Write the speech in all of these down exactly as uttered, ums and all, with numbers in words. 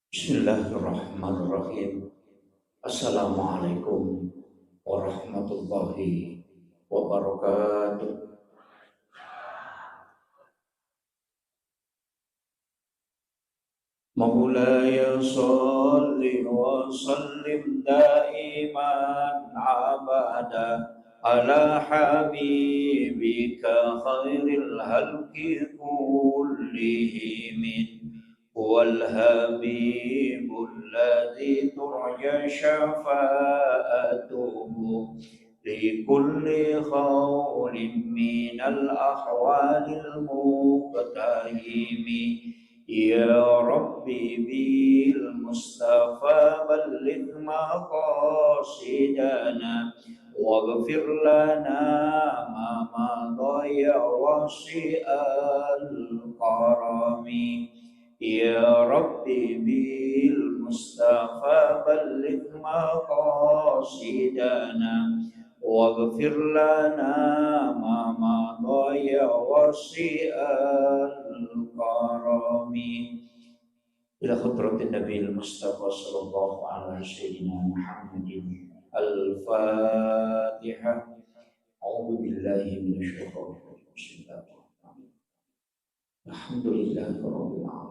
Bismillahirrahmanirrahim. Assalamualaikum warahmatullahi wabarakatuh. مولاي صل وسلم دائما أبدا على حبيبك خير الخلق كلهم. هو الحبيب الذي ترجى شفاعته لكل هول من الأهوال المقتحم. يا رب بالمصطفى بلغ مقاصدنا واغفر لنا ما مضى يا واسع الكرم. يا رب بالمصطفى بلغ مقاصدنا واغفر لنا ما مضى يا واسع الكرم. إلى حضرة النبي المصطفى صلى الله على سيدنا محمد. الفاتحة. أعوذ بالله من الشيطان الرجيم. بسم الله الرحمن الرحيم. الحمد لله رب العالمين.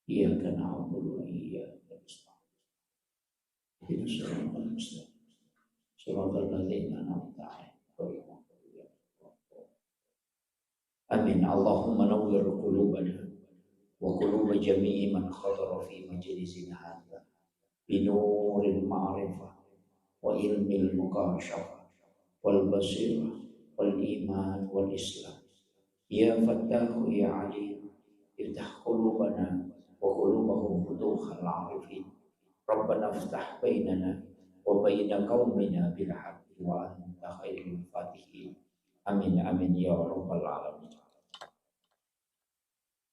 إياك نعبد وإياك نستعين. اهدنا الصراط المستقيم. صراط الذين أنعمت عليهم غير المغضوب عليهم ولا الضالين. آمين. اللهم نور قلوبنا وقلوب جميع من حضر في مجلسنا هذا بنور المعرفة وعلم المكاشفة والبصيرة والإيمان والإسلام. يا فتاح يا عليم، افتح قلوبنا وقلوبهم فتوح العارفين. ربنا افتح بيننا وبين قومنا بالحق وأنت خير الفاتحين. آمين، آمين يا رب العالمين.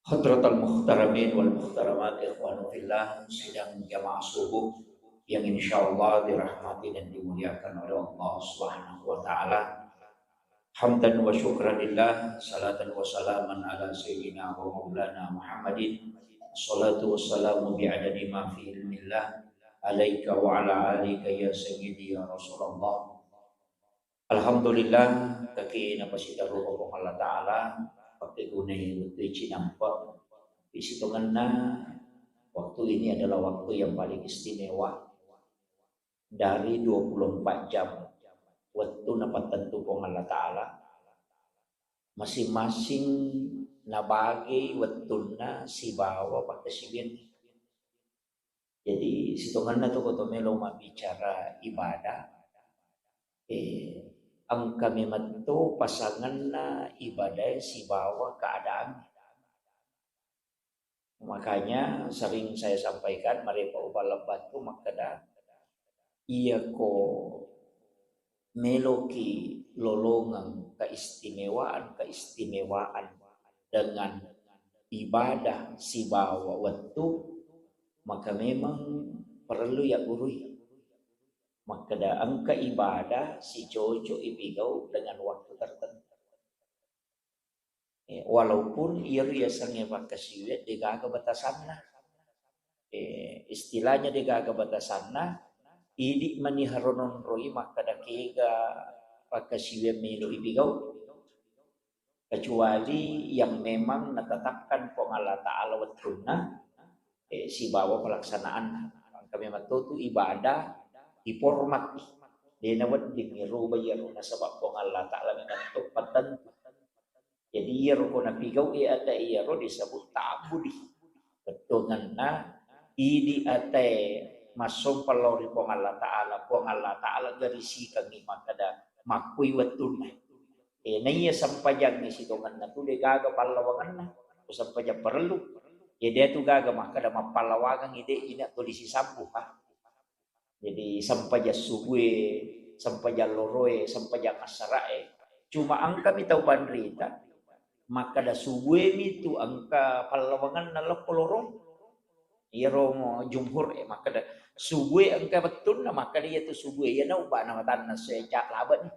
Hadratal muhtaramin wal muhtaramat, ikhwanu fillah, sidang jamaah subuh yang insyaallah dirahmati dan dimuliakan oleh Allah Subhanahu wa taala. Hamdan wa syukran lillah, salatan wa salaman ala sayyidina wa maulana Muhammadin. Salatu wassalamu bi'adadi ma fi ilmillah alaika wa ala alika ya sayyidi ya Rasulullah. Alhamdulillah, kaki napasitaru Puang Allah Ta'ala, pakkegunai wettu cinampe. Isitongenna waktu ini adalah waktu yang paling istimewa dari dua puluh empat jam wettu napattentu Puang Allah Ta'ala. Masing-masing nabagi wettunna sibawa pakkasiwianna. Jadi, sitongenna tu ko to melo mabbicara ibadah, eh, engka memetto pasangenna ibadah sibawa keadaan. Makanya sering saya sampaikan, marepa uballa batu makkeda, iya ko meloki lolongeng keistimewaan-keistimewaan dengan ibadah sibawa wettu, maka memang perlu ya gurui. Makkeda engka ibadah sicoco ipigau dengan waktu tertentu. Eh, walaupun iyaro yasengnge pakkasiwiang degaga batasanna. Eh, istilahnya degaga batasanna, idi mani haro nonroi makkeda kega pakkasiwiang melo ipigau. Kecuali yang memang natetapkan Puang Allah Ta'ala wettunna, eh, sibawa pelaksanaanna. Engka memang to tu ibadah diformat. Dena wedding iruba iyaro nasaba Puang Allah Ta'ala memang to pattentu. Jadi iyaro ko napigau e ata iyaro disebut ta'abbudi. Bettuanna idi atae massompa lao ri Puang Allah Ta'ala, Puang Allah Ta'ala garisikangngi makkeda makkui wettunna. Eh, naiya sempajangnge sitongenna tu degaga pallawangenna, ko sempajang parellu. Jadi atu gaga makkeda mappallawangengngi de ina tuli sisambu, ha. Jadi sempajang subue, sempajang loroe, sempajang assara'e. Cuma engkami tau panrita makkeda subue mi tu engka pallawangenna lokko loroe. Iyaro mo jumhur e makkeda subue engka wettunna, makkeda iyatu subue iyana ubba'na matanna essoe ca labani.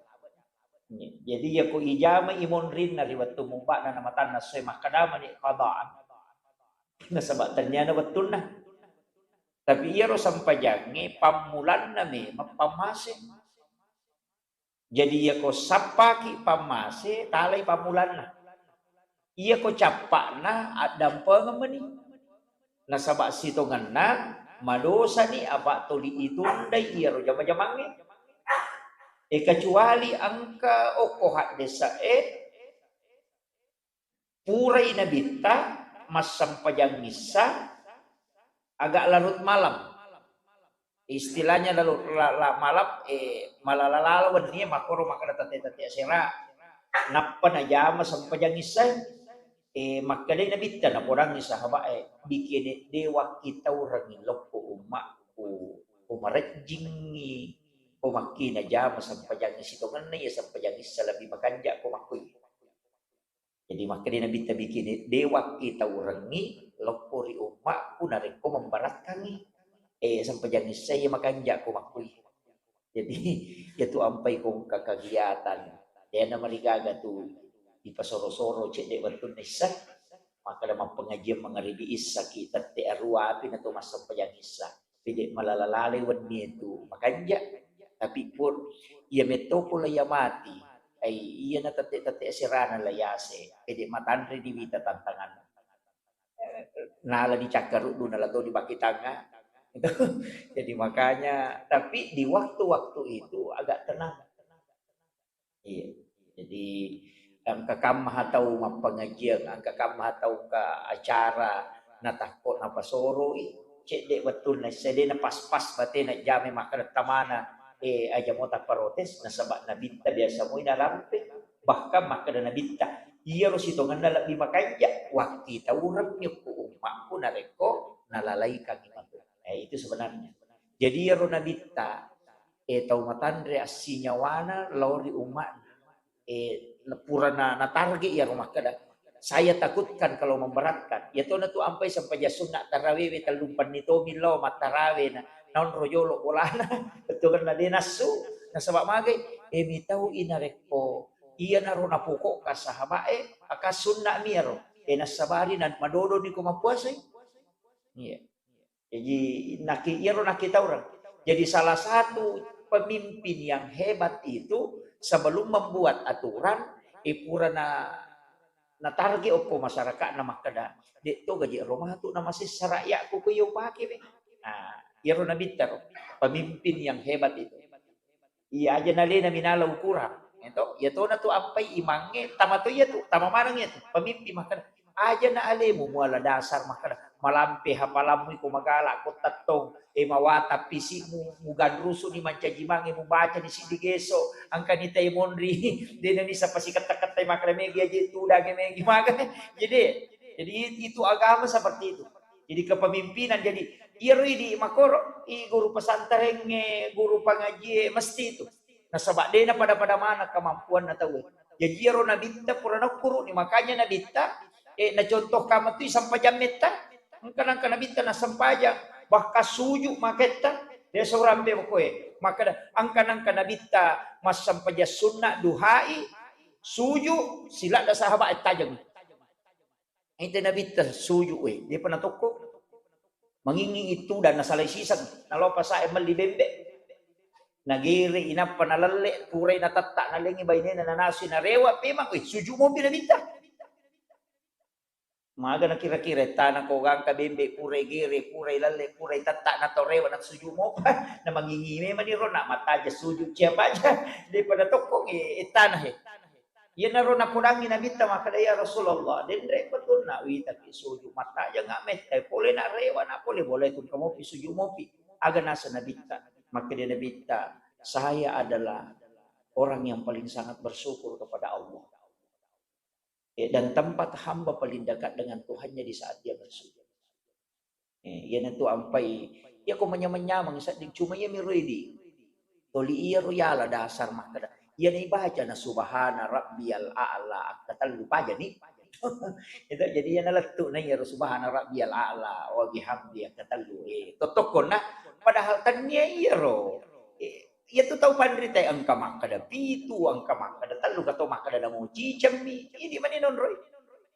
Jadi iyako ijama imonrinna ri wettu mubba'na na matanna essoe makkeda mani qadaan. Nasaba tenniana wettunna. Tapi iyaro sempajangnge pammulanna memang pammase. Jadi iyako sappaki pammase, talai pammulanna. Iyako cappa'na addampengeng meni. Nasaba sitongenna madosani apa tuli itundai iyaro jama-jamangnge. E, kecuali engka okko haddese'e, purai nabitta massempajang issa agak larut malam. Istilahnya lalu la, la, malam, eh, malala-lala wennie, makkoro makkeda tette-tette asera. Nappa najama sempajang issa. Eh, makkedai nabitta, napodangi sahabat, eh, bikene de wakkitaurengi lokko ummakku, ko marejjingngi, ko makki najama sempajang sitongenna iya sempajang issa lebbi makanja ko makkui. Jadi makkeda nabitta bikini, de wakkitaurengi lokko ri ummakku narekko membarakkangi. Eh, sempajang issa iya makanja ko makkui. Jadi, iyatu ampai ko engka kegiatan. De namarigaga tu dipasoro-soro cedde wettunna issa. Makkeda mappengajian mangaribi issaki tette arua api nato massempajang issa. Pede malala-lalai wennie tu makanja. Tapi pur iya mettoko la iya mati, ai iyana tette-tette aserana la yase, pede matanre di wita tantanganna. Nala dicakkaruddu, nala to dibakitanga. Jadi makanya, tapi di waktu-waktu itu agak tenang. Iya. Jadi engka kamma tau mappengajian, engka kamma tau engka acara, natakko napasoroi, cedde wettunna issa de napas-pas batena jamai makkeda tamana, eh, aja mo tapparotes, nasaba nabitta biasa moi narampe. Bahkan makkeda nabitta, iyaro sitongenna lebbi makanja, wakkitaurengngi ko ummakku narekko nalalaikangi matu. Eh, itu sebenarnya. Jadi iyaro nabitta, eh, tau matanre assinyawana lao ri umma'na. Eh, purana natarget iyaro makkeda, "Saya takutkan kalau memberatkan." Iyatona tu ampai sempajang sunna tarawewe tellumpenni tomi lao mattarawe na, naonro jolo bolana. Bettuanna de nassu, nasaba magai, eh, mitau inarekko iyanaro napokokka sahabae, aka sunna mi iyaro. Eh, nassabari na madodoni ko mappuasai. Iya. Jadi, naki-, iyaro nakitaureng. Jadi, salah satu pemimpin yang hebat itu sebelum membuat aturan, eh, pura na, natarget okko masyarakatna makkeda, "De to gaji ro matu namasessa rakyatku ko iya upake we." Nah, iyaro nabitta ro, pemimpin yang hebat itu. Iya aja nalena minala ukurang. Ento, iya tona tu appai imangnge, tama to iya tu, tama maneng iya tu. Pemimpin makkeda, "Aja na alemu muala dasar," makkeda, "malampe hafalammu iko magala ko tettong, eh, mawata pisimu, muganrusuni mancaji mange, mubaca ni siddi geso, angkani tai monri, dena nisa pasiketta-kettai makkeda megi aja tudange megi maga." Jadi, jadi itu agama seperti itu. Jadi kepemimpinan, jadi iyaro idi makoro, i guru pesantrengnge, guru pangajie, mesti itu. Nasaba de napada-pada maneng kemampuanna tauwe. Jaji iyaro nabitta pura naukkuruni, makanya nabitta, eh, nacontoh kamatui sampajang metta, engka nangka nabitta nassempajang, bahkan suju maketta, de seorang be koe. Makkeda, engka nangka nabitta massempajang sunna duhai, suju, siladda sahabat tajeng. Ite nabitta suju, we, depa natokko. Mangingi itu dan nasalai siseng, nalopa sae melli bembe. Nagere inappa nalelle, purai natetta, nalengi bainena nanasui narewa, pemang, we, suju mopi nabitta. Maga nakira-kira tana ko gangka bembe, purai gere, purai lalle, purai tetta, natorewa, nasuju mopa, namangingi memang ni ro, na mataja suju cia baja, depa natokko, e, tana he. Iyanaro napodangngi nabitta makkeda, "Ya Rasulullah, denre petunna witaki suju, mattajeng metta pole na rewa na pole, boleh tungka mopi suju mopi." Aga nasa nabitta? Makkeda nabitta, "Saya adalah orang yang paling sangat bersyukur kepada Allah. Eh, dan tempat hamba paling dekat dengan Tuhannya di saat dia bersujud." Eh, iyanatu ampai, iyako manyameng-nyameng sedding, cuma iya miro idi. Toli iyaro yala dasar makkeda. Iyana ibaca na subhana rabbiyal a'la akkatellu pajani. Itu jadi iyana lettu na iyaro subhana rabbiyal a'la wa bihamdi akkatellu. Eh, tottokkonna padahal tennia iyaro. Eh, iyatu tau panrita engka makkeda pitu, engka makkeda tellu, kato makkeda namo cicemmi. Idi mani nonroi.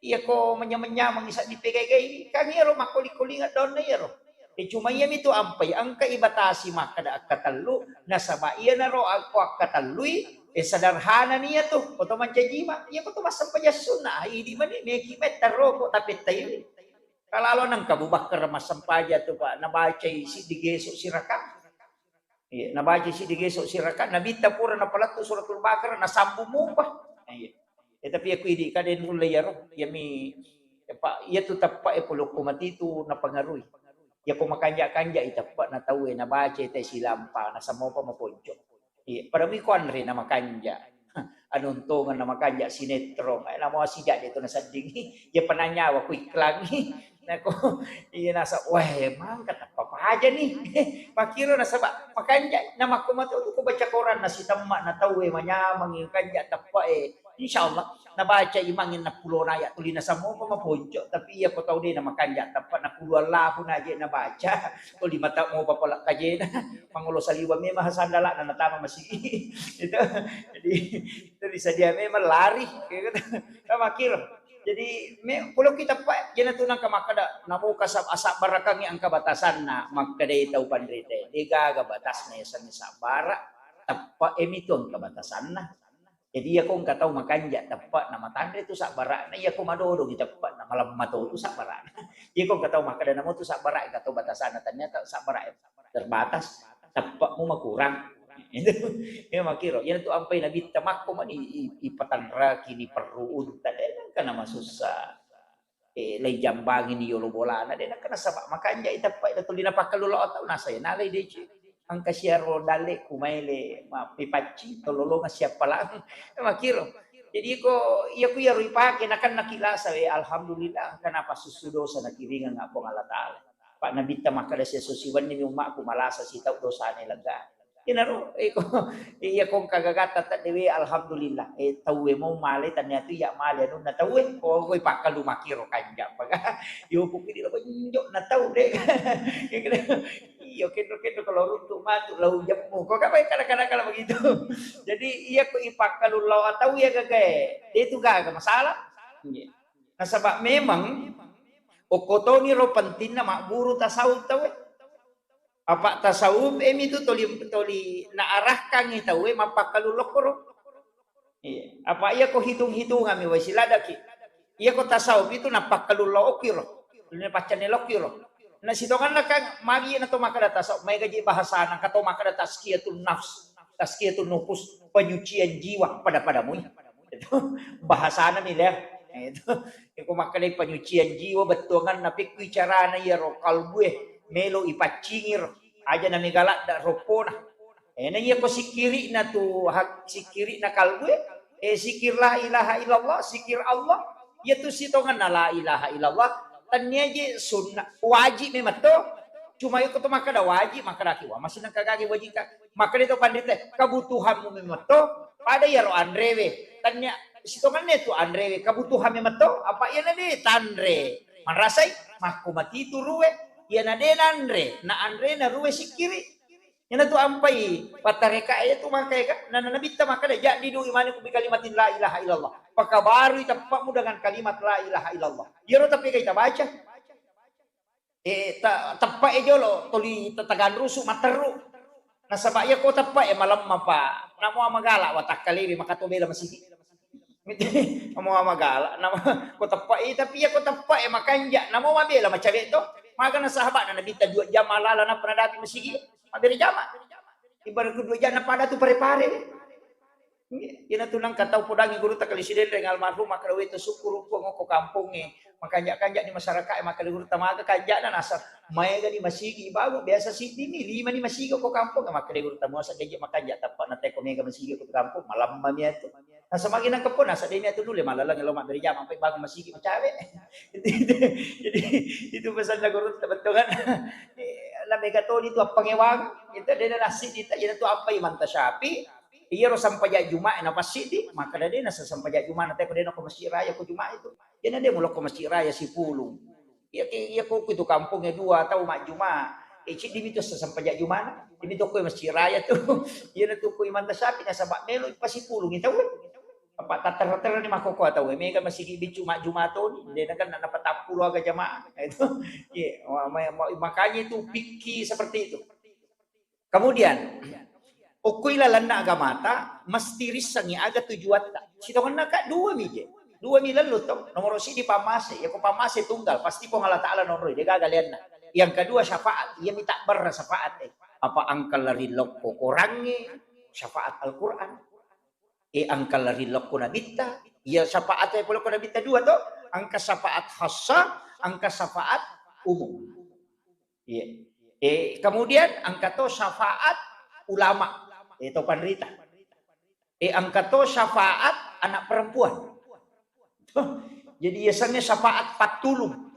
Iyako manyameng-nyameng isa dipegai-gai, kan iyaro makkoli-kolingeng daunna iyaro. E, cuma iyami tu ampai engka ibatasi makkeda akkatellu, nasaba iyanaro akko akkatellui, e, sederhana ni iyatu, koto mancaji ma, iyako to massempajang sunna, idi mani meki mai taroko tapettaiwi. Kalalo nengka Abu Bakar massempajang tu, Pak, nabacai siddi geso sirakang. Iya, nabaca siddi geso sirakang, Nabitta pura napalettu suratul Baqarah, nasambung mupa. Iya. Eh, tapi aku idi ka de nulle iyaro, iyami, Pak, iyatu teppa e polokko mati tu napengaruhi. Iyako makanja-kanja i teppa na tau e nabaca te silampa, nasamopa maponco. Iya, pada miko anre na makanja. Anontongenna makanja sinetron, eh, namo sijak de tu nasedding. Iya penanyawa ku iklan. Nako, iya nasa, wah, emang kata apa aja nih. Makiro nasaba makanja, namakko matu tu ku baca koran nasitemma na tau e manyameng kanja teppa e. Insyaallah nabaca imang enna pulona ayat tuli nasamopa maponco, tapi iya ko tau de na makanja teppa na kulu Allahu naje nabaca, tuli mata mopa pala kajena, mangolo saliwa memang sandala na natama masigi. Itu. Jadi, itu bisa dia memang lari, kayak gitu. Kan makiro. Jadi, me-, pulokki teppa, jena tu nangka makkeda, namuka sab-, asabbarakang engka batasanna, makkedai tau panrita, de gaga batasna yasengnge sabbara, teppa e mitu engka batasanna. Jadi, iyako engka tau makanja teppa na matanre tu sabbarana, iyako madodongi teppa na malemma to tu sabbarana. Iyako engka tau makkeda namo tu sabbara, engka to batasanna, ternyata sabbara terbatas, teppa mu makurang. Itu, ya makiro. Iyana tu ampai Nabitta makko mani i-, i-, ipatanraki ni perru unta, de nengka namasussa. Eh, lai jambangi ni yolo bolana, de nengka nasaba makanja i teppa, ida tuli napakkalulo tau nasa ya nalai deci. Engka siaro dalle ku maele ma-, mapipacci tololonga siappalang. Eh, makiro. Jadi ko iya ku iyaro ipake nakennaki lasa, eh, alhamdulillah, engka napassussu dosa nakiringeng Puang Allah Taala. Pak Nabitta makkeda, "Siesso siwenni mi ummakku malasa sitau dosana lega." Iyanaro, iko, iya ko engka gagatta teddewe, alhamdulillah. Eh, tauwe mau male, tania tu iya male anunna tauwe. Oh, koi pakkalu makiro kanja paga. Yo, pokoknya lo benjok na tau de. Iyo, kendo-kendo kalau runtuk matu lau jemmu. Kok apa kadang-kadang kalau begitu. Jadi, iya ko ipakkalu lao tau ya gagae. Itu gaga masalah. Iya. Nasaba memang okko toni ro pentingna magguru tasawuf tauwe. Apa tasawuf e mitu toli, toli naarahkangngi tauwe mappakkalu lokkoro. Iya. Apa iya ko hitung-hitungan mi wai siladaki. Iya ko tasawuf itu nappakkalu lokiro. Napaccanne lokiro. Na sitonganna kan magi na to makkeda tasawuf, mai gaji bahasana ka to makkeda tazkiyatun nafs, tazkiyatun nufus, penyucian jiwa pada-pada mui. Itu bahasana mi leh. Itu. Iko makkedai penyucian jiwa, bettuanganna pekkui carana iyaro kalbue melo ipaccingi ro. Aja na mega ladda roppona. Eh, na iya ko sikkiri'na tu hak, sikkiri'na kalbue, eh, sikir la ilaha illallah, sikir Allah. Iya tu sitonganna la ilaha illallah. Tania je sunnah, wajib memang to. Cuma iko to makkeda wajib, makkeda ki wa masih nengka gage wajib ka. Makkeda to pandita, kebutuhanmu memang to, pada iyaro anrewe. Tania sitonganne tu anrewe, kebutuhan memang to, apa iyana de tanre. Manrasai, makko mati tu ruwe, iyana de nanre, na anre na ruwe sikkiri. Iyana tu ampai, pattareka e tu maka eka, na, na nabitta makkeda, "Jaddidu imanakum bi kalimatin la ilaha illallah." Pakabarui teppamu dengan kalimat la ilaha illallah. Iyaro tapi kai tabaca. Eh, ta-, teppa e jolo, tuli ta-, taganrusu, matteru. Nasaba iya ko teppa e malemma pa, namo magala watakkalewe maka to bela masigi. Namo magala, namo ko teppa e, tapi iya ko teppa e makanja, namo mabela macawe to. Magana sahabat na Nabitta dua jam malala nappa nadapi masigi, mabere jama. Ibarat ko dua jam napada tu pare-pare. Iya, iyana tu nengka tau podangi gurutta Kali Sidenreng almarhum makkeda, "Wettu sukkuru Puang okko kampongnge. Makanja-kanja ni masyarakat e," makkeda gurutta, "maga kanjana nasa maega ni masigi ibangun, biasa siddi ni, lima ni masigi okko kampong." Makkeda gurutta, "Muasa gaji makanja teppa na teko mega masigi okko kampong, malamma mi atu." Nasa magi nengka pun nasa demi atu nulle malaleng lo mabbere jama ampai bangun masigi macawe. Jadi itu pesanna gurutta bettuanna. La mega toni tu appangewang. Itu de nasi dita iyana tu ampai Imam Tasyafi. Iyaro sempajang Jumae napassiddi, makkeda de nasa sempajang Juma na teko de nako Masjid Raya ko Juma itu. Iyana de mulokko Masjid Raya sipulung. Iya ke, iya ko itu kampongnge dua tau majjuma. E, ciddi mitu sempajang Jumana. Demi to ko Masjid Raya tu. Iyana tu ko Imam Tasyafi nasaba melo pasipulung tau. Apa tattara-tara ni makkokkoe tau, mega masigi biccu majjuma toni, de nakenna napatappulo aga jamaah. Itu, iya, ma-, ma-, ma-, makanya itu fikih seperti itu. Kemudian, okko ilalenna agamata, mesti rissengngi aga tujuatta. Sitongenna ka dua mi je. Dua mi lellu to. Nomoro sidi pammase, yako pammase tunggal, pasti Puang Allah Ta'ala nonroi, de gaga leanna. Yang kedua syafaat, iya mi tabbarra syafaat e. Apa engka lari lokko korangnge, syafaat Al-Quran. E engka lari lokko nabitta, iya syafaat e pole ko nabitta dua to, engka syafaat khassa, engka syafaat umum. Iya. E, kemudian engka to syafaat ulama, e to panrita. E engka to syafaat anak perempuan. Jadi yasengnge syafaat pattulung.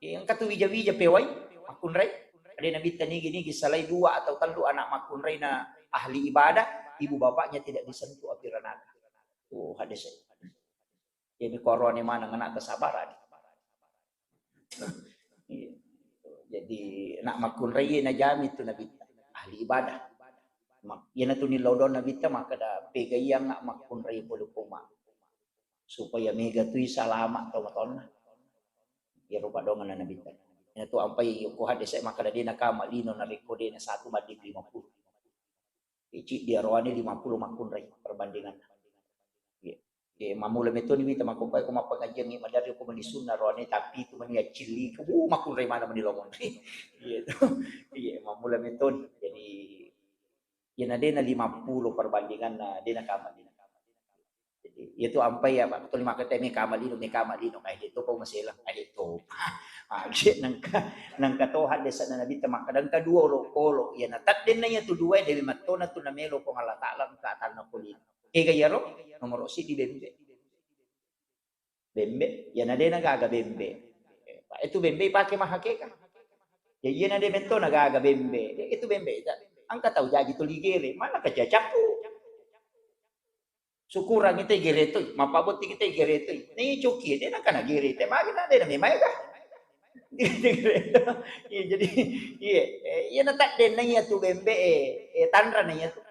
E engka tu wija-wija pewai makkunrai. Ada nabitta nigi-nigi salai dua atau tellu anak makkunraina ahli ibadah, ibu bapaknya tidak disentuh api neraka. Oh, hadis. Jadi korone maneng anak kesabaran. Iya. Jadi, nak makkunrai najami tu nabitta, ahli ibadah. Mak-, iyanatu nillau dong nabitta makkeda, pegaiang nak makkunrai pole koma. Supaya mega tui salama tau matonna. Iyaro padongenna nabitta. Iyanatu ampai ko hadis makkeda de nakama lino narekko de nasatu madding lima puluh. Icik dia roane lima puluh makkunrai perbandinganna. Iya. Iya, mammula metoni wita makkokkoe ko mappengajiangngi maderri ko meni sunna roane, tapi itu meni accilli, wuh, makkunrai mana meni lo monri. Iya to. Iya, mammula metoni. Jadi, iya na dena lima puluh perbandinganna, dena kama, dena kama. Jadi, iya tu ampai ya, Pak. Tuli makkeda mekama lino, mekama lino. Kayak gitu, Pak, maselang. Kayak gitu. Magi nengka, nengka to hadis na nabitta makkeda engka dua olokolo. Iya na taddenna iya tu dua, dewe mattona tu namelo Puang Allah Ta'ala engka atanna ko lino. Ega iyaro? Nomoro sidi bembe. Bembe, iya na dena gaga bembe. Pak, itu bembe pake mahakeka. Ya iya na de mentona gaga bembe. De itu bembe. Engka tau jaji tuli gere, mana kecacappu. Syukurang ite gere toi, mappabotting ite gere toi. Ni coki de nangka na gere te, magi na de na memaega. Iya, jadi, iya, eh, iya na taddenna iya tu bembe, eh, eh, tanra na iya tu.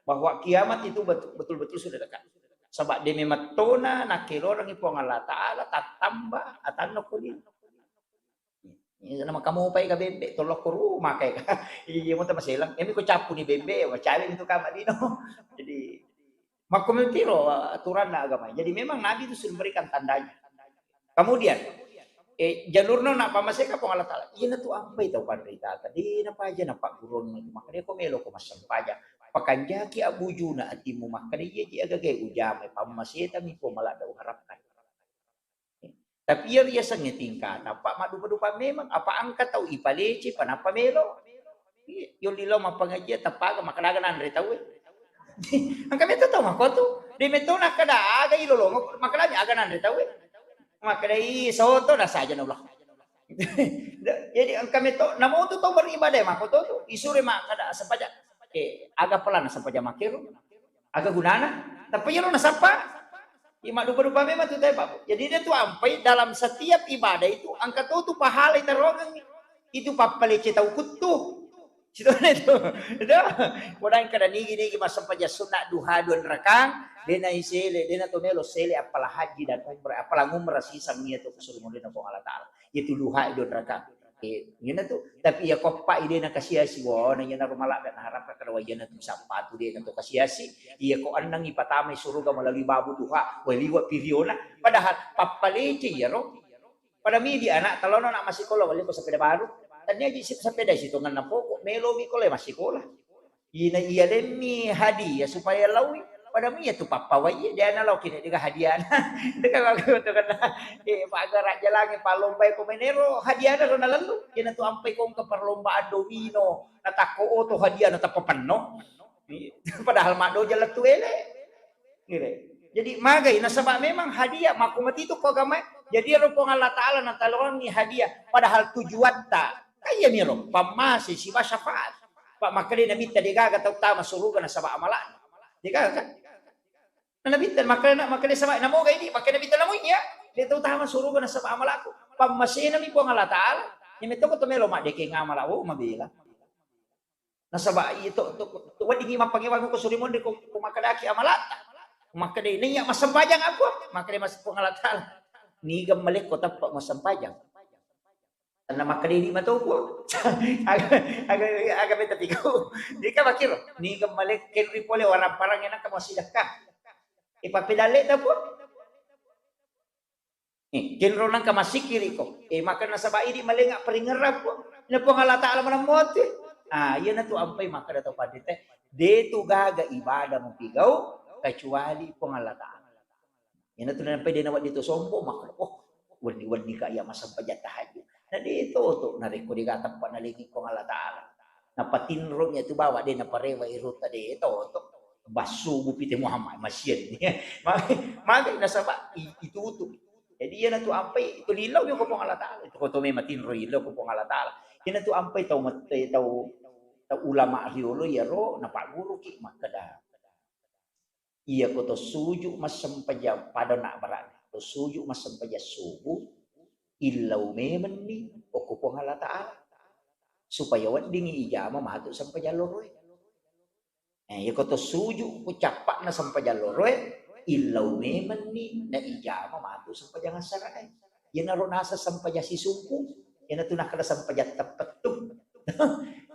Bahwa kiamat itu betul, betul-betul sudah dekat. Sebab de memettona nakkelorangi Puang Allah Ta'ala tattamba atanna ko lino. Iya, nama kamu pai ka bembe, tolokko rumah kai ka. Iya, mau maselang. Emi ko cappu ni bembe, macawe itu kama lino. Jadi, makkomentiro aturanna agama. Jadi memang Nabi itu sudah memberikan tandanya. Kemudian, eh, jalurna na pammaseka Puang Allah Ta'ala. Iya na tu ampai tau panrita. Tadi na paja na pagurun itu. Makanya ko melo ko massempajang. Pakanjaki abujuna atimu makkeda iya ji agagai ujamai pammaseta mi Puang maladda uharapkan. Tapi iya riasengnge tingkana, Pak, maddupa-dupa memang, apa engka tau ipalece, pa nappa melo. Iya, yolli lao mappangajian, tappaga, makkeda aga nanre tauwe. Engka metto tau makkotu, de metto nakkeda aga ilolongeng, makkeda aga nanre tauwe. Makkeda i soto na saja na ulah. Jadi engka metto, namotu tau beribadah makkotu tu, isure makkeda sempaja. Eh, aga pelana sempaja makkero? Aga gunana? Tappa iyaro nasappa. Iya, maddupa-dupa memang tu, Pak. Jadi, dia tu ampai dalam setiap ibadah itu, engka to tu pahala itaroangengngi. Itu pappalece tau kuttu. Sitona itu. Itu. Kodang kada nigi-nigi massempajang sunna duha dua rakang, dena isele, dena to melo sele appala haji dan umrah, appala umrah sisang iya tu kesuruh dena Puang Allah Ta'ala. Itu duha dua rakang. Eh, iyana tu. Tapi iya ko eppa i de na kasiasi, wah, na iyana rumah ladda na harap kada wah iyana tu sappatu de na to kasiasi. Iya ko enneng i patamai suruga melalui babu duha, wah liwa piriona. Padahal pappalece iyaro. Pada midi anak talono nak masikola, wah liwa sepeda baru. Tania ji sepeda sitongenna pokok, melo mi ko le masikola. Ina iya lemmi hadiah supaya laui. Pada mi iya tu pappawai, dia na lau kini dega hadiahna. Dega bagus tu kena. Eh, pagar aja lagi palombai ko menero hadiahna ro na lalu. Ina tu ampai ko engka perlombaan domino, na takko oto hadiahna tappa penno. Padahal maddo jalan tu ele. Gitu. Jadi magai nasaba memang hadiah makku mati tu ko agama. Jadi ero Puang Allah Ta'ala na taloangi hadiah. Padahal tujuatta. Kaya miro pammase siba syafaat. Pak makkeda Nabitta degaga tau tama suruga nasaba amala'na. Degaga kan? Na Nabitta makkeda, makkeda saba namoga ini, makkeda Nabitta namu iya. De tau tama suruga nasaba amala'ku. Pammasena mi Puang Allah Ta'ala. Iya metto ko to melo maddekeng amala, oh, mabela. Nasaba iya to, to, to weddingi mappangewang ko suri monri ko, ko makkedaki amala'ta. Makkeda, "Naiya massempajang apa?" Makkeda, "Mas-, Puang Allah Ta'ala." Niga malekko tappa massempajang? Tanna makkeda idi mato, Puang. Aga, aga, aga beta pikau. Nika makkiro, niga malekko ri pole warang parang enakka massidekka. Ipapedalle ta, Puang. Eh, kenro nangka massikiriko. Eh, maka nasaba idi malenga paringerrang, Puang. Na Puang Allah Ta'ala maneng motu. Ah, iyanatu ampai makkeda tau pandita, de tu gaga ibadah mupigau kecuali Puang Allah Ta'ala. Iyanatu nampai de nawedding to sombong, makkeda, "Oh, wenni-wenni ka iya massempajang tahajud." Na de toto, narekko de gaga teppa nalengi Puang Allah Ta'ala. Napatinro mi tu bawa de naparewa irutta de toto. Bassu gupite Muhammad masian. Magi, magi nasaba i-, itutu. Jadi iyanatu ampai itu lillau ko Puang Allah Ta'ala. Itu ko to memang tinro illau ko Puang Allah Ta'ala. Iyanatu ampai tau mette, tau, tau ulama riolo iyaro napagguruki makkeda, iya ko to suju massempajang pada nak berat. To suju massempajang subuh, illau memenni okko Puang Allah Ta'ala. Supaya weddingi ijama matu sempajang loroe. Eh, iyako to suju ku cappa'na sempajang loroe, illau memenni na ijama matu sempajang assara'e. Iyanaro naseng sempajang sisumpung, iyanatu nakkeda sempajang teppettu.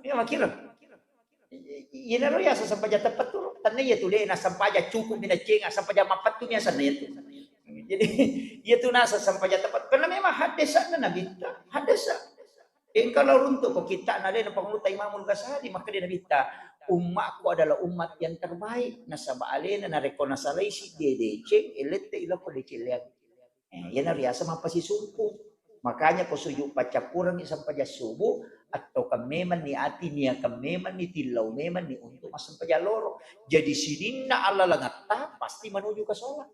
Iya makkiro. Iyanaro yaseng sempajang teppettu, tenna iya tu de na sempajang cukup mi na cenga, sempajang mappettu mi asenna iyatu. Jadi, iyatu naseng sempajang teppettu. Karena memang haddesanna Nabitta, haddesa. Engka lao runtu ko kitta'na alena Pangulutta Imamul Ghazali, makkeda Nabitta, "Ummatku adalah umat yang terbaik." Nasaba alena narekko nasalai siddi deceng, elette ilokko deceng leang. Eh, iyana riaseng mappasisumpung. Makanya ko suju paccappurengngi sempajang subuh, attokan memenni ati, niakan memenni, tillau memenni untuk massempajang loro. Jadi sininna allalengetta pasti menuju ke sholat.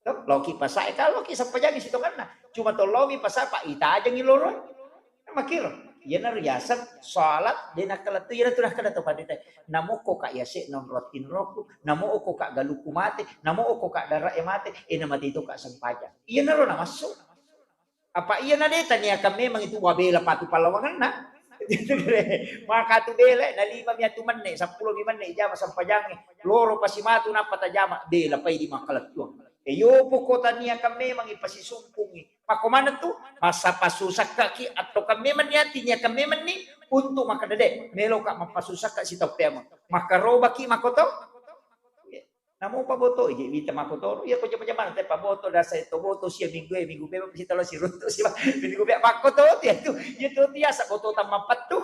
To, laoki pasae, ka laoki sempajangi sitongenna. Cuma to laomi pasae, pa itajengi loro. Makkiro. Iyana riaseng salat de nakkalettu, iyana tu nakkeda to pandita. Namo okko ka yase nonrotting roku, namo okko ka galukku mate, namo okko ka dara e mate, e namate to ka sempajang. Iyanaro namassu. Apa iyana de taniakan memang itu wabela patu pallawangenna. Maka tu bela, na lima mi atu menne, seppulo mi menne jama sempajangnge. Loro pasi matu nappa tajama, bela pai di makkalettuang. E, yopo ko taniakan memang ipasisumpungi. Makko maneng tu, masa pasusakkaki attokan memang niati niakan memang ni untuk makkeda de, meloka mappasusakka sitau peameng. Makkarobaki makkoto. Namo paboto, ije wita makkotoro, iya ko jama-jamana te paboto, dasa to boto sia minggu e, minggu beba sitalo siruntu siba, minggu beba makkoto, iya tu, iya tu tiasa boto tammapattu.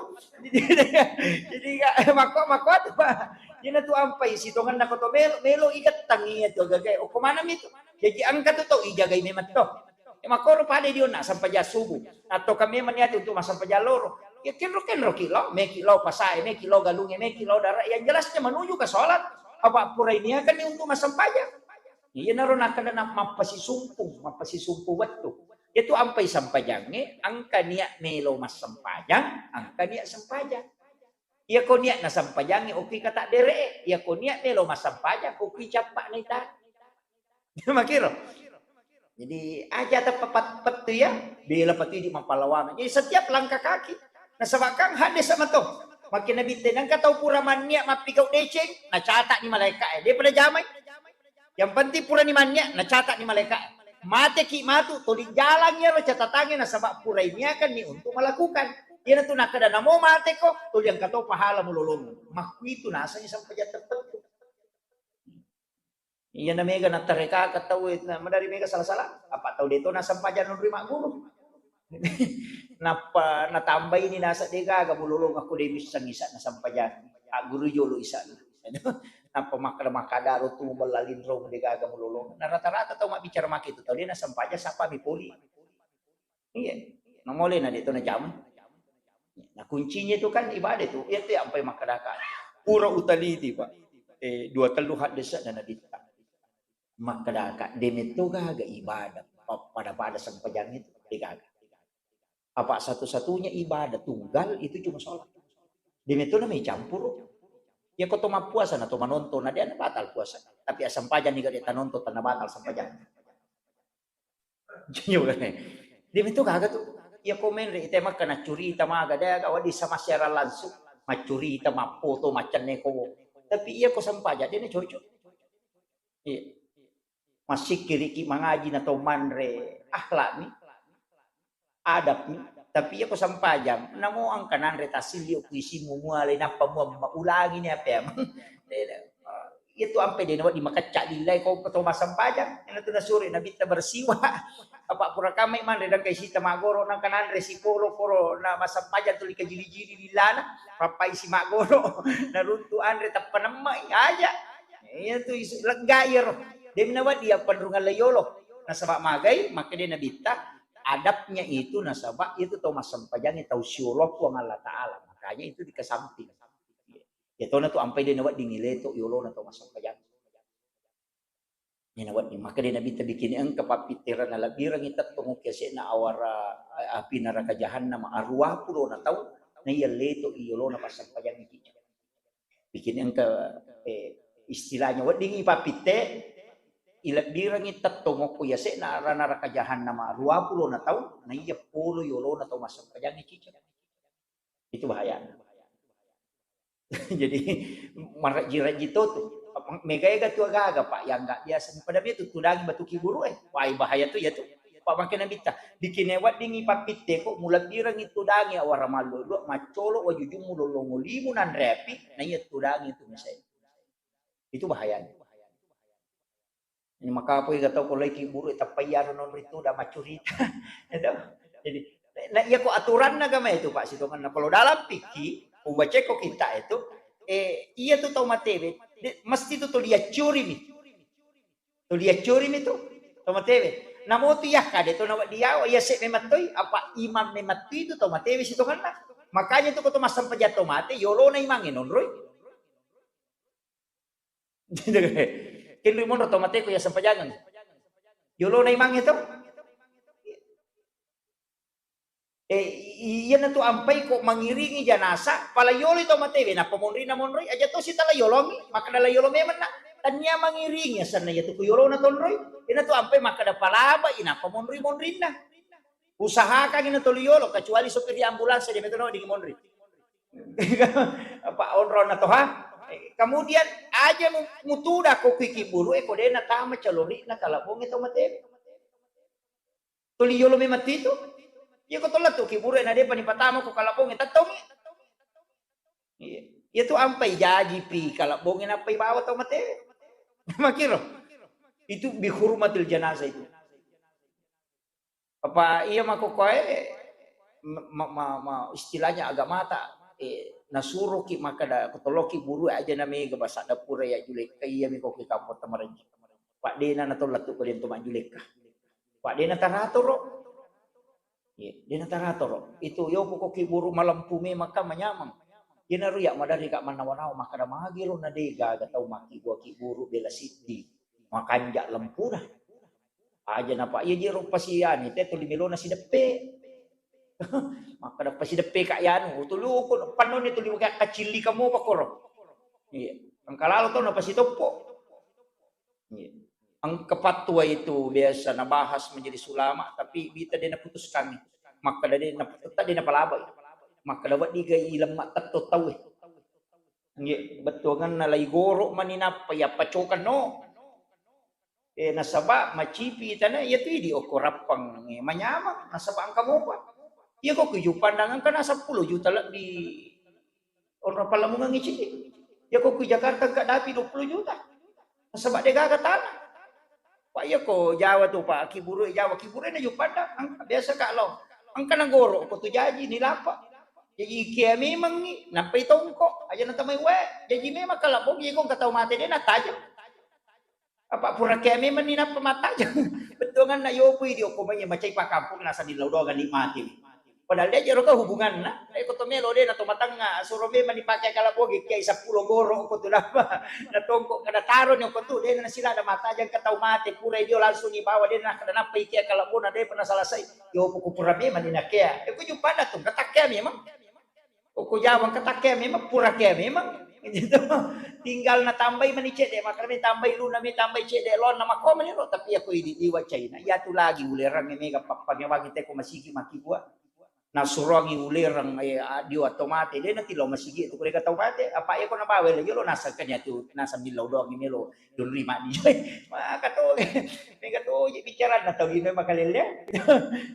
Jadi, makko, makko atu, Pak. Iyana tu ampai sitongenna ko to melo, melo igettang iya tu agaga e. Okko maneng mi tu. Jaji engka tu tau ijagai memang to. E, makkoro pada dionna sempajang subuh. Attoka memang niati untuk massempajang loro. Ya kenro-kenro ki lao, meki lao pasae, meki lao galunge, meki lao dara. Yang jelasnya menuju ke sholat. Apa purai niakan ni untuk massempajang. Iyanaro nakkeda na mappasisumpung, mappasisumpung wettu. Itu ampai sempajangnge, engka niat melo massempajang, engka niat sempajang. Iyako niatna sempajangnge, okki kata dere, iyako niat melo massempajang, okki cappa naita. Makiro. Jadi, aja tappa pat-, pettu ya, bela patu idi mappalawang. Jadi, setiap langkah kaki, nasaba kan hadis sama to. Makin Nabi te, nangka tau pura manniat mappigau deceng, nacatat ni malaika e. Dia pada jamai. Yang penting pura ni manniat, nacatat ni malaika e. Mateki matu, tuli jalang ya lo catatannya nasaba pura ini akan ni untuk melakukan. Iyana tu nakkeda namo mateko, tuli angka to pahala mulolong. Makku itu nasanya sampai jatuh pettu. Iyana mega nattarekaka tau e, na-, madari mega sala-sala. Apa tau de to nasampajang nonroi magguru. Nappa natambai ni nasa de gaga mulolong akko de missang isa nasampajang. Agguru jolo isana. Nappa makkada-makkada ro tu mubella linrong de gaga mulolong. Na rata-rata tau mabbicara make tu tau de nasampajang sapa mi poli. Iya. Namolena de to najama. Nah, kuncinya itu kan ibadah itu. Iya tu ampai makkedaka. Pura utaliti, Pak. Eh, dua tellu haddesa dan nabitta. Makkedaka, de metto gaga ibadah pa-, pada-pada sempajang itu, de gaga. Apa satu-satunya ibadah tunggal itu cuma sholat. De metto na mai campuru. Ya ko to mappuasa na to manonton, na de na batal puasa. Tapi asempajang ni gak de tanonton, tanna batal sempajang. Iya, bukan. Dia itu kagak tuh. Iya komen ri, ite makkana curita maga, de aga wadi sama siaran langsung. Maccurita, mappoto, maccenne ko. Tapi iya ko sempajang, dia cocok. Iya. Massikkiriki mangaji na to manre akhlakmi, adabmi. Tapi iya ko sempajang, namo engka nanre tassilli ku isimu mualai nappa mua maulangi ni apa ya. Iya tu ampe de nawedding makecca lillai ko to massempajang. Ina tu nasuro nabitta bersiwa. Apa pura kamai manre dangka isita maggoro nangka nanre sikolo koro na massempajang tuli kajili-jili lillana. Pappai si maggoro. Naruntu anre tappa nemmai aja. Iya tu isu lega iyaro. Dem nawedding appanrungang la yolo. Nasaba magai, makkeda nabitta, adabnya itu nasaba itu tau massempajangnge tau siolo Puang Allah Ta'ala. Makanya itu dikesamping. Ya tona tu ampai de nawedding ileto yolona tau massempajang. Ni nawedding makkeda nabitta bikin engka pappitterana lebbirangi tettong uki ase'na awara, eh, api neraka jahannam arua pulona tau, na iya leto i yolona passempajangnge cicca. Bikin engka, eh, istilahnya weddingi pappitte, ilebbirangi tettong okko yase'na ara neraka jahannama dua puluh na tau, na iya polo yolona tau massempajangnge cicca. Itu bahayana. Jadi, marejji-rejji to tu. Mega-ega tu aga-aga, Pak, yang nggak biasa. Pada itu tudangi batu kiburu, eh. Wah, bahaya tu ya tu. Pak, makkeda nabitta, bikin weddingi pappitte ko, mulebbirangi tudangi awara mallo, maccolo wajujummu lollongo limu nanre api, na iya tudangi tu misalnya. Itu bahayanya. Ini makapoi ga tau ko lai kiburu tappa iyaro nonri tu da maccurita. Itu. Jadi, na iya ko aturanna agama itu, Pak, sitongenna. Kalau dalam fikih, ubaceko kita itu, eh, iya tu tau matewe, de-, mesti tu tuli accurimi. Tuli accurimi tu, tau matewe. Namo tu iya kade tu nawa diawa, iya se memang toi, apa imam memang tu itu tau matewe sitongenna. Makanya tu ko to massempajang tau mate, yolona imangnge nonroi. Kenri monro tau mate ko iya sempajangeng. Yolona imangnge to. Eh, i-, iyana tu ampai ko mangiringi janasa, pala yolo tau matewe, nappa monrina monroi, aja to sita la yolongi, makkeda la yolo memang na. Tania mangiringi asanna iya tu ko yolona tonroi, ina tu ampai makkeda palaba, inappa monroi monrinna. Usahakan ina toli yolo, kecuali sopir ambulans dia metode di monri. Apa onronna toha? Eh, kemudian aja mu-, mutuda ko kui kiburu, eh, ko dena tama calori na kalabonge tau mate. Tuli yolo memang tu itu. Iya ko tola tu kiburu, eh, na depa ni patama ko kalabonge tattongi. Iya. Iya tu ampai jaji pi kalabonge nappai bawa tau mate. Makiro. Itu bihurmatil jenazah itu. Apa iya makkokkoe, ma-, ma-, ma-, istilahnya agamata, eh, nasuroki makkeda, kotoloki buru aja na mega, basadda pura ya julekka, iya mi ko ki kampong tamarenji. Pak dena na tolla tu ko den to majjulekka. Pak dena taratoro. Iya, dena taratoro. Itu yo ko ki buru malempu memang ka manyameng. Yenaro ya maderri ka mannawa-nawa makkeda magiro na de gaga tau makkibua ki buru bela siddi. Makanja lempuna. Aja napa iya jero pasiani te tuli melona sideppe. Makkeda pasideppe ka yanu, tulu ko pannoni tuli maka kacilli kamu pakoro. Iya. Engka lalo to napasitoppo. Iya. Engka pattua itu biasa nabahas majelis ulama, tapi bita de naputuskan. Makkeda de nap-, tetap de napalabai. Makkeda wedding ga ilemma tetto tau. Nggih, bettuangenna lai goro mani nappa yappacokanno. Eh, nasaba macipi tana iya tu idi okko rappang, eh, manyamang, nasaba engka mopa. Iya ko ku Juppandang engka na seppulo juta lebbi onro pallamungengngi cili. Iya ko ku Jakarta engka dapi dua puluh juta. Nasaba de gaga tana. Pak, iya ko Jawa tu, Pak, kiburu Jawa, kiburu na Juppandang, engka biasa ka lo. Engka na goro ko tu jaji ni lapa. Jaji kia memangngi, nappai tongko, aja na tamai wae. Jaji memang kalabong, iya ko engka tau mate de na tajeng. Apa pura kia memang ni nappa mattajeng. Bettuangenna yopu idi okko mai macai pakampung nasa di laudoga nikmati. Padahal de jero ka hubunganna. Eh, ko to melo de na to matengnga, suro memang dipake kalabogi kiai seppulo goro ko tu nappa. Na tongko kada taro ni ko tu de na sila ada mattajeng ka tau mate pura dio langsung ibawa de na kada nappa ikia kalabona de pernah selesai. Yopu ku pura memang ni nakea. Eh, ku Juppandang tu katakkea memang. Ko Jawa katakkea memang, pura kea memang. Gitu. Tinggal natambai mani cedde, makkeda mi tambai luna mi, tambai cedde lonna, makko mani ro, tapi iya ko idi liwa Cina, iya tu lagi ulerang mega pappangewangi te ko masigi makkibua. Nasuroangngi ulereng, eh, addio atau mate, de' natillau masigi tu, kureka tau mate, apa iya ko nabawa le jolo naseng kanya tu, naseng millau doang melo, dulu lima di joy. Maka to, mega to, je bicara na tau ino makalele.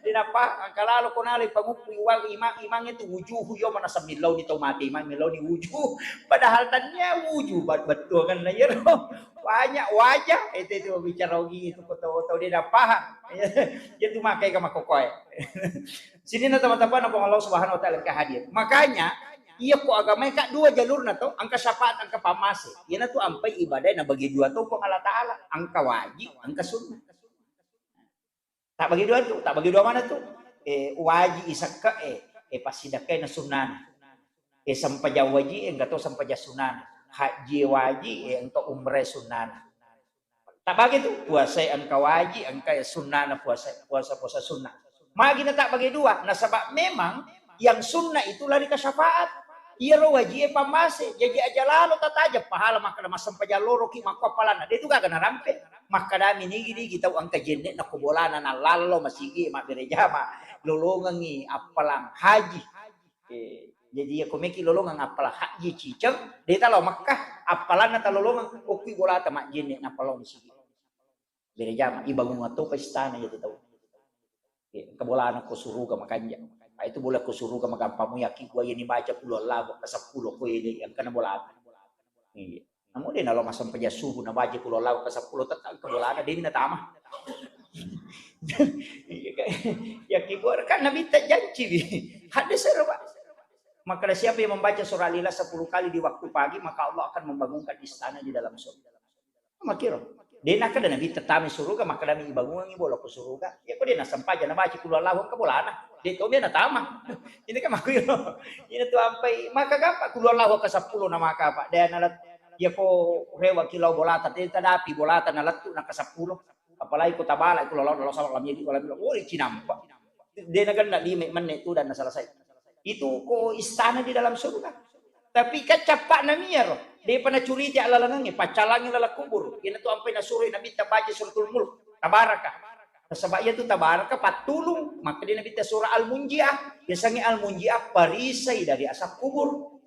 Dinapa, angkalalo ko nale panguppu iwang imang, imang itu wujuhu yo mana sambillau ni tau mate, imang millau ni wujuh. Padahal tania wujuh, bat-, betul kan na yero. Banyak wajah, itu, itu bicara ogi itu ko tau, tau de' napahang. Iya tu makai ka makokoe. Sininna teman-teman Puang Allah Subhanahu wa Ta'ala engka hadir. Makanya, iya ko agamae ka dua jalurna to, engka syafaat, engka pammase. Iyana tu ampai ibadah na bagi dua to Puang Allah Ta'ala, engka wajib, engka sunnah. Tak bagi dua tu, tak bagi dua mana tu? Eh, wajib isekke, eh, eh, passidakkai na sunnana. Eh, sempajang wajib, eh, engka to sempajang sunnana. Haji wajib, eh, engka umrah sunnana. Tabagi tu, puasa engka wajib, engka sunnana puasa, puasa-puasa sunnah. Magi na tak bagi dua, nasaba memang yang sunnah itu lari ke syafaat. Iyaro wajib pammase, jaji aja lalo tataja pahala makkada massempajang loroki makko appalanna. De' tu gaga narampe. Makkadami nigi-nigi tau engka jenne' na ko bolana na lallo masigi mabbere jama, lolongengi appalang haji. Eh, jadi iya ko meki lolongeng appalang haji ciceng, de' talo Makkah, appalanna talolongeng, okkui bolata majjenne' nappa lao masigi. Bere jama, ibangun to istana iya tu tau. Eh, engka bolana ko suruga makanja. Ah, itu bola ko suruga magampang mu yaki gua ini baca kulo Allah ke sepuluh ko ini yang kena bolata. Iya. Namu de' nalo massempajang subuh nabaca kulo Allah ke sepuluh tetap ke bolana de' natama. Iya kan? Yaki gua kan Nabi tak janji bi. Hadis seru, Pak. Maka siapa yang membaca surah Al-Ikhlas sepuluh kali di waktu pagi, maka Allah akan membangunkan istana di dalam surga. Makiro. De' nakkeda Nabi tetami suruga, makkadami ibangungi bola ko suruga. Ya ko de' nasempaja nabaca kulo Allahu engka bolana. De' to bia natama. Ini kan makiro. Ini tu ampai maka gapa kulo Allahu ke sepuluh na maka apa. De' nalat ya ko rewa kilo bolata, de' tadapi bolata nalettu na ke sepuluh. Apalagi ko tabala kulo Allahu, Allahu salam, lam yalid walam yulad. Oh, cinampa. De' nagenna lima menit tu dan selesai. Itu ko istana di dalam surga. Tapi kan cappa'na miyaro, de'pa nacuriti alalangengnge, paccalangi laleng kubur. Iyanatu ampai nasuroi Nabitta baca Suratul Mulk, Tabaraka. Nasaba iyatu Tabaraka pattulung, makkeda Nabitta surah Al-Munjiah, yasengnge Al-Munjiah parisai dari asab kubur.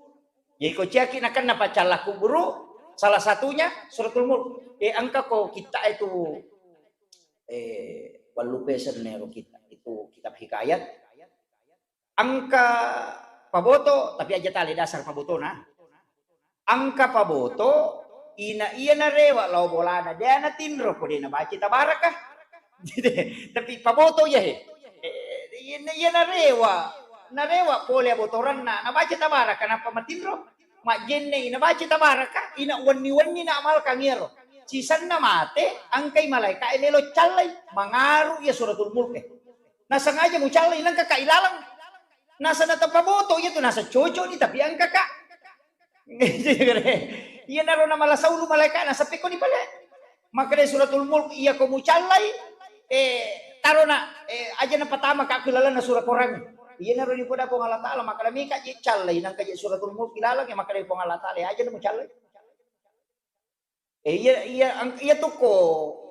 Jadi ko ciaki nakenna paccallang kuburu, salah satunya Suratul Mulk. Eh, engka ko kitta itu, eh, wallupe sennero kitta, itu kitab hikayat. Engka paboto, tapi aja tali dasar pabotona. Engka paboto, ina iya narewa lao bolana, de natinro ko de nabaca Tabaraka. Tapi paboto iya he. Eh, iya, iya narewa, narewa pole abotoranna, nabaca Tabaraka, nappa matinro. Majjenne, nabaca Tabaraka, ina wenni-wenni na amalkan iyaro. Sisenna mate, engkai malaika e melo callai, mangaru iya Suratul Mulk e. Nasengaja mucallai nengka ka ilaleng. Nasa nateppa boto iya tu nasa cocok ni tapi engka ka. Iyanaro namala saulu malaika naseppeko ni pale. Makkeda Suratul Mulk iya ko mucallai, eh, tarona, eh, aja napatama ka ku lalenna sura Korang. Iyanaro dipoda Puang Allah Taala, makkeda mika je callai nengka je Suratul Mulk ilaleng, makkeda Puang Allah Taala, aja na mucallai. Eh, iya, iya, ang-, iya tu ko,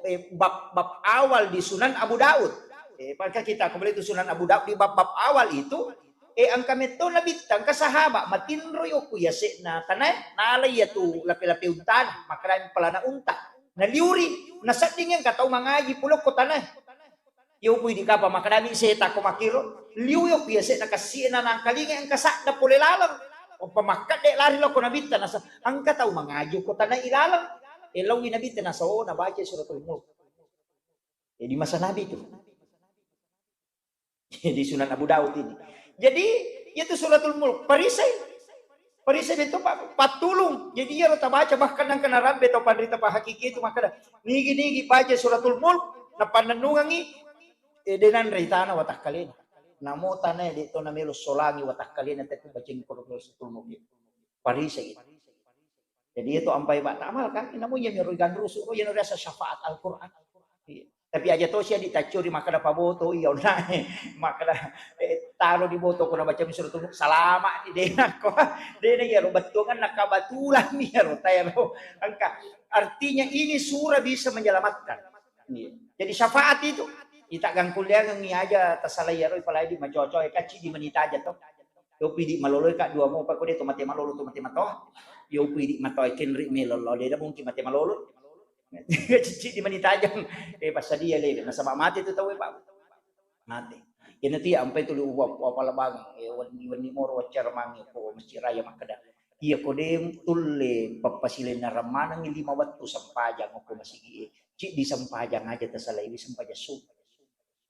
eh, bab, bab awal di Sunan Abu Daud. Eh, pada kita kembali tu Sunan Abu Daud di bab, bab awal itu, eh, engka metto Nabitta, engka sahaba, matinro yokku yase'na tanae, nala iya tu lape-lape untana, makkeda palana unta. Naliuri, nasedding engka tau mangaji pole ko tanae. Iyo pui di kapa makkedami seta ko makkiro, liu yo ku yase'na kassi'na nangkalinga engka sadda pole laleng. Oppa makkedde lari lao ko Nabitta nasa, engka tau mangaji ko tana ilaleng. E, laowi Nabitta nasa, oh, nabaca Suratul Mulk. Jadi masa Nabi itu. Jadi Sunan Abu Daud ini. Jadi, itu Suratul Mulk. Parisai. Parisai itu pa-, pattulung. Jadi iyaro tabaca bahkan nengka narampe tau panrita pahakiki itu makkeda, nigi-nigi baca Suratul Mulk, napannennungengi, eh, de nanre tana watakkalena. Namo tanae de to namelo solangi watakkalena, tapi baca Suratul Mulk. Parisai. Jadi itu ampai ba tamal kan, namu iya miro ganrusu, oh, iya riasa syafaat Al-Quran. Iya. Tapi aja to sia ditaccuri makkeda paboto iya onnae. Makkeda, eh, taro di boto ko nabaca Suratul Mulk, salama di dena ko. Dena iya ro bettuangan na kabatulan iya ro taero. Engka artinya ini surah bisa menyelamatkan. Iya. Jadi syafaat itu. Ita gangkulleangengngi aja tasalai iyaro, ipalai di macoa-coa, e, kacci di menita aja to. Yopi di malolo ka dua mo, pa ko de to mate malolo to mate matoa. Yopi di matoa kenri melo lo, de da mungkin mate malolo. Cicci di menita aja. E, passadia lele. Nasaba mate tu tau e, Pak. Mate. Iyana tu iya ampai tuli uwa-, uwapalabangeng, e, wenni-wenni moro waccara mangi ko Masjid Raya makkeda, iya ko de tulle pappasilennerang manengngi lima wettu sempajang ko masigi e, ciddi sempajang aja tasalaiwi sempajang subuh.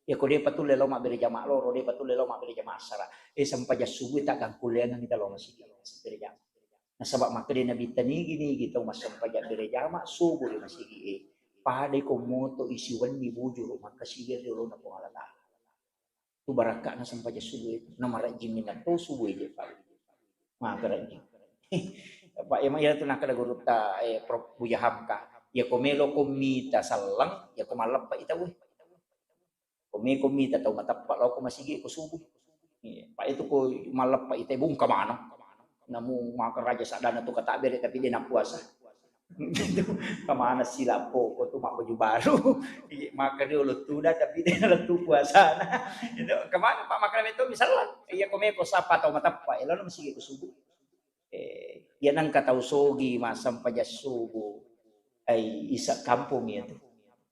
Iya ko de patulle lao mabbere jama loro, de patulle lao mabbere jama assara. E, sempajang subuh e taggangkulleangengngi talo masigi e, mabbere jama. Nasaba makkeda Nabitta nigi-nigi tau massempajang bere jama subuh ri masigi e, padai ko moto isi wenni bujuru makkasigi ri olona Puang Allah Taala. Tu barakka'na sempajang subuh itu. Namarajjing minang to subuh e je, Pak. Maka rajjing. Pak, emang iya tu nakkeda gurutta, e, Prof Buya Hamka. Iya ko melo ko mita sallang, iya ko malleppa i tau e. Ko meko mita tau mateppa lao ko masigi ko subuh. Iya, Pak, itu ko malleppa i tau e, bungka maneng. Namu maka raja sadana tu kata bere tapi de napuasa. Itu kemana sila poko tu mak baju baru. Iya, maka riolo tuda tapi de lettu puasana. Itu kemana Pak, makkeda meto misalnya. Iya, ko meko sapa tau mateppa, e, lao masigi ko subuh. E, iya nengka tau sogi massempajang subuh, ai isa kampung iya tu.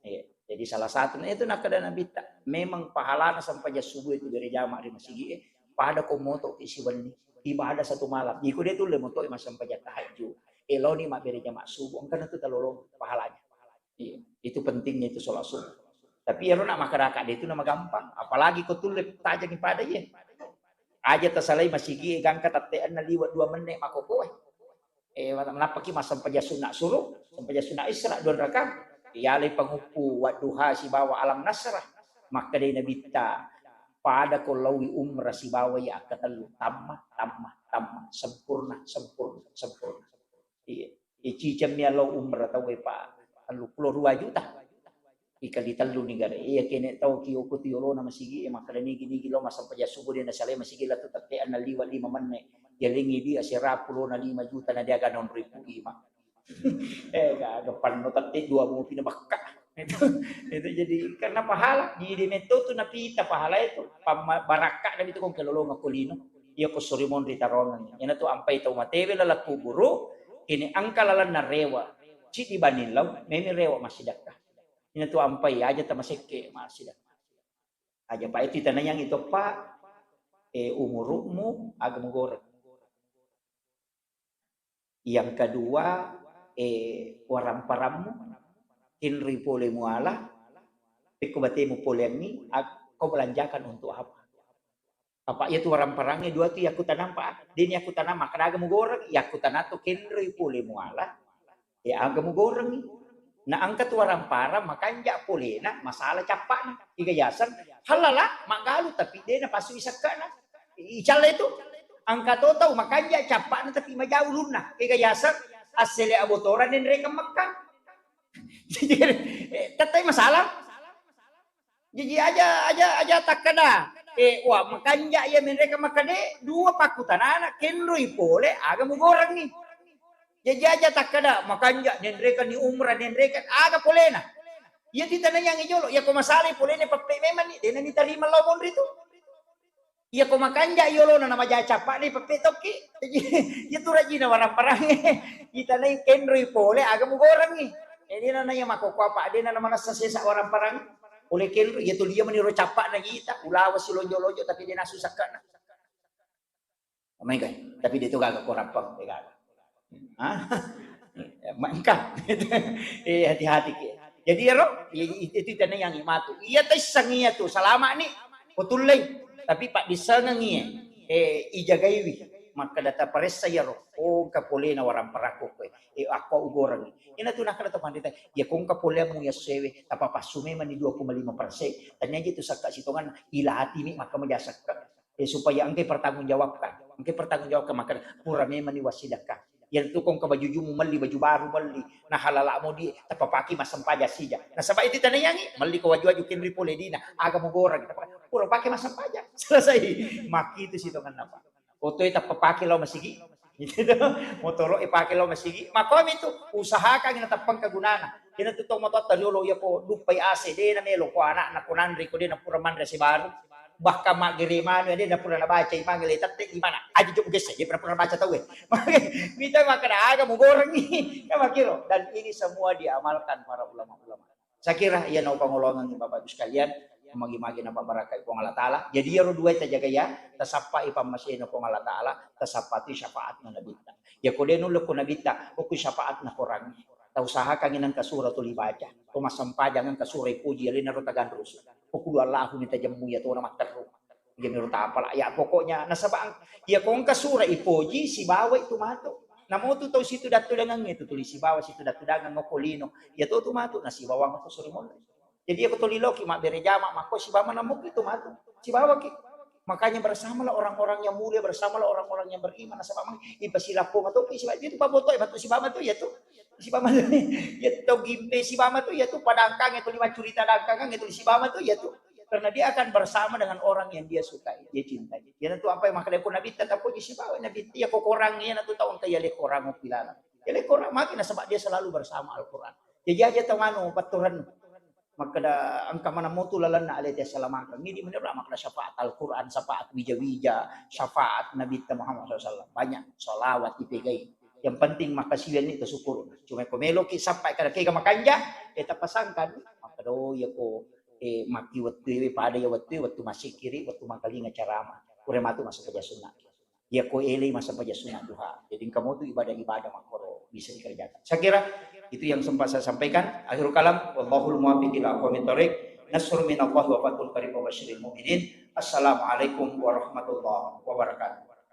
Iya. Jadi salah satu na itu nakkeda Nabitta, memang pahalana sempajang subuh itu bere jama ri masigi e, pada ko moto ki siwenni ibadah satu malam. Iko de tulle moto e massempajang tahajud. E, laoni mabbere jama subuh, engkana tu talolong pahalanya. Iya, itu pentingnya itu sholat subuh. Tapi iyaro nak makkeda de tu namagampang, apalagi ko tulle tajengi pada iye. Aja tasalai masigi e gangka tatteanna liwe dua menne makkokkoe. E, manappaki massempajang sunna suruh, sempajang sunna isra dua rakaat. Iyalai panguppu wadduha sibawa alam nasrah. Makkedai Nabitta, pada ko laowi umrah sibawa iya akkatellu, tamma, tamma, tamma, sempurna, sempurna, sempurna. Iya. E, cicemmi allo umrah tau e, Pak, telluppulo dua juta. Ikali tellu ni gare. Iya kene tau ki okko tu yolona masigi e, makkeda nigi-nigi lao massempajang subuh de nasalai masigi lettu tatteanna liwe lima menne. Yalengi di asera pulona lima juta na de aga naonroi pu ima. E, gaga panno tette dua mopi na bakka. Itu, itu jadi karena pahala. Jadi de metto tu napita pahala itu. Pamma-, barakka na itu ko engka lolongeng ko lino. Iya ko sori monri tarongengngi. Iyana tu ampai tau matewe laleng kuburu, kene engka lalenna rewe. Ciddi bani lao, memi rewe massidekka. Iyana tu ampai aja tamasekke massidekka. Aja pa itu tanayang itu, Pak, e, umuru'mu aga mugoreng. Yang kedua, e, waramparammu, kenroi pole muala, pekko batemu poleangngi, ak-, kau belanjakan untuk apa? Apa iya tu waramparangnge dua tu yakkutanang, Pak. Deni yakkutanang makkeda aga mugoreng, yakkutanang tu kenroi pole muala, e, aga mugorengngi. Na engka tu waramparang makanja polena, masalah cappa'na. Iga yaseng, halala, maggalu tapi de napasui sekkana. Icalla itu. Engka to tau makanja cappa'na tapi majau ulunna. Iga yaseng, assele abotoran denrekeng Mekka. Jadi, e, tettai masalah. Jaji aja, aja, aja takkeda, e, wa, makanja iya menreka makkeda, dua pakkutanana, kenroi pole, aga mugorengngi. Jaji aja takkeda, makanja, nenrekani umrah, nenrekan, aga polena. Iya tu tanayang jolo, iya ko masalai polena peppe memang ni, dena ni tarima lao monri tu. Iya ko makanja yolona na maja cappa'na peppe tokki. Iya tu rajina waramparang. Itanai kenroi pole, aga mugorengngi. Jadi nana iya makkokkoe apa, dena na manessa sesa waramparang. Pole kenroi, iya tu lia mani ro cappa'na ita, ulawa silonjo-lonjo tapi dena susah kana. Maega, tapi de to gaga ko rappang, de gaga. Ha? Maengka. E, hati-hati ki. Jadi ero, i-, i-, itu tanayang matu. Iya taisseng iya tu, salama ni. Ko tullei. Tapi paddissengengngi e, e, ijagaiwi. Makkeda taparessa iyaro. Oh, engka polena waramparakko koe. E, akko ugorengngi. Ina tu nakkeda to panrita, iya ko engka poleammu iya sewe, tapapassu memang ni dua koma lima persen. Tania aja tu sakka sitongan, ilatimi makka maja sakka. E, supaya engkai pertanggungjawabkan. Engkai pertanggungjawabkan, makkeda pura memang ni wassidekka. Iya tu ko engka baju jumu melli, baju baru melli, na halala modi, tapapaki massempajang sija. Nasaba itu tanayangi, melli ko waju-waju kenroi pole dina, aga mugoreng, tapapa-, pura pake massempajang. Selesai. Makkitu sitonganna, Pak. Otoe tapapaki lao masigi. Itu motoro ipake lao masigi. Makomi tu usahakan nateppang kegunana. Kena tu tau mototta riolo iya ko duppai A C, de na melo ko anakna ko nanre ko de na pura manre sebaru. Bahkan maggere manu de na pura nabaca imang le tette di mana. Aja jok gesse, de pura baca tau e. Mita makkeda aga mugorengi. Kan makkiro. Dan ini semua diamalkan para ulama-ulama. Saya kira iya nau pangolongan Bapak Ibu sekalian, magi-magi napabarakkai Puang Allah Ta'ala. Jadi iyaro dua tajaga ya, tasappai pammasena Puang Allah Ta'ala, tasappai syafaatna Nabitta. Ya ko de nulle ko Nabitta, ko ku syafaatna Quran. Tausahakan nengka surah tuli baca, to massempajang engka surah ipoji alena ro taganrusu. Ko kudu Allahu ni tajemmu ya to na matteru. Iya miro tapala. Ya pokoknya nasaba ang-, iya ko engka sura ipoji sibawa itu matu. Namo tu tau situ dattu dangang itu tuli sibawa situ dattu dangang ko lino. Ya to tu matu nasibawa ko suri molle. Jadi aku tuli loki mabbere jama makko sibawa namu itu matu. Sibawa ki. Makanya bersamalah orang-orang yang mulia, bersamalah orang-orang yang beriman. Nasaba mang ipasilappo matu ki sibawa itu paboto matu sibawa matu ya tu. Sibawa matu. Ya to gimbe sibawa matu ya tu padangkang itu lima curita dangkangan itu sibawa matu ya tu. Karena dia akan bersama dengan orang yang dia sukai, dia cintai. Ya tentu apa yang makkeda ko Nabi tetap puji sibawa Nabi ya ko korang ya tentu tau engka ya le korang pilana. Ya le korang maki nasaba dia selalu bersama Al-Quran. Jadi aja tau anu patturan makkeda engka mana mutu lalenna alete salamakang. Ini menurut makkeda syafaat Al-Quran, syafaat wija-wija, syafaat Nabi Muhammad sallallahu alaihi wasallam. Banyak salawat dipegai. Yang penting makkasiwianni to syukur. Cuma ko meloki sampai kada kega makanja, eh tapasangkan. Makkeda oh ya ko eh, maki wettu e, pada ya wettu e, wettu massikkiri, wettu makalinga ceramah. Pura matu massempajang sunna. Ya ko ele massempajang sunna duha. Jadi engka motu ibadah-ibadah makkoro bisa dikerjakan. Saya kira itu yang sempat saya sampaikan. Akhirul kalam, wallahul muwaffiq ila aqwamit thariq. Nasrun minallahi wa fathun qarib wa basyiril mu'minin. Assalamualaikum warahmatullahi wabarakatuh.